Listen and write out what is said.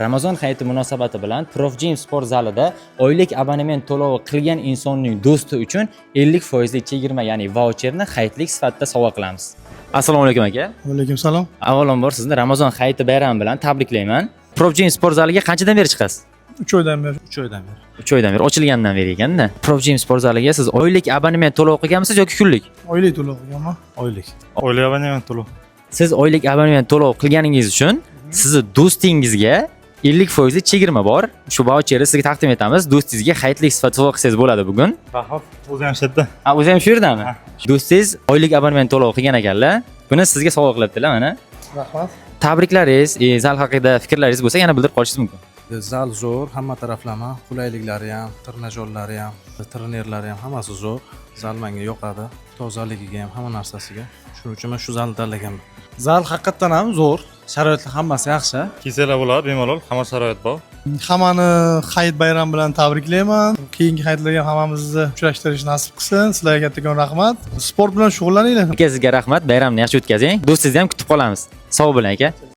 Ramazon hayiti munosabati bilan Prof Gym sport zalida oylik abonement to'lovi qilgan insonning do'sti uchun 50 foizlik chegirma, ya'ni vaucherni hayitlik sifatida sovg'a qilamiz. Assalomu alaykum, aka. Alaykum salom. Avvalambor sizni Ramazon hayiti bayrami bilan tabriklayman. Prof Gym sport zaliga qanchadan beri chiqasiz? 3 oydan beri. 3 oydan beri. 3 oydan beri, ochilgandan beri ekanda. Prof Gym sport zaliga siz oylik abonement to'lov qilganmisiz yoki kunlik? Oylik to'lov qilganman. Oylik. Oylik abonement to'lov. Siz oylik abonement to'lov qilganingiz uchun sizni do'stingizga 50 foizlik chegirma bor. Shu vaucherni sizga taqdim etamiz. Do'stingizga hayitlik sifatida sovg'a qilsangiz bo'ladi bugun. Rahmat, o'zi ham shu yerda. Ha, o'zi ham shu yerdami? Do'stingiz oylik abonement to'lov qilgan ekanlar. Buni sizga sovg'a qilibdilar mana. Rahmat. Tabriklaringiz, zal haqida fikrlaringiz bo'lsa, yana bildirib qolishingiz mumkin. Zal zo'r, hamma taraflama qulayliklari ham, trenajyorlari ham, trenerlari ham, hammasi zo'r. Zal menga yoqadi, tozaligiga ham, hamma narsasiga. Shuning uchun men shu zalni tanlaganman. Zal haqiqatdan ham zo'r, sharoitlar hammasi yaxshi. Kelsalar bo'ladi, bemalol, hamma sharoit bor. Hammani hayit bayrami bilan tabriklayman. Keyingi hayitlarga ham hammamizni uchrashtirish nasib qilsin. Sizlarga kattakon rahmat. Sport bilan shug'ullaninglar. Aka, sizga rahmat, bayramni yaxshi o'tkazing. Do'stingizni ham kutib qolamiz. Sog' bo'ling, aka.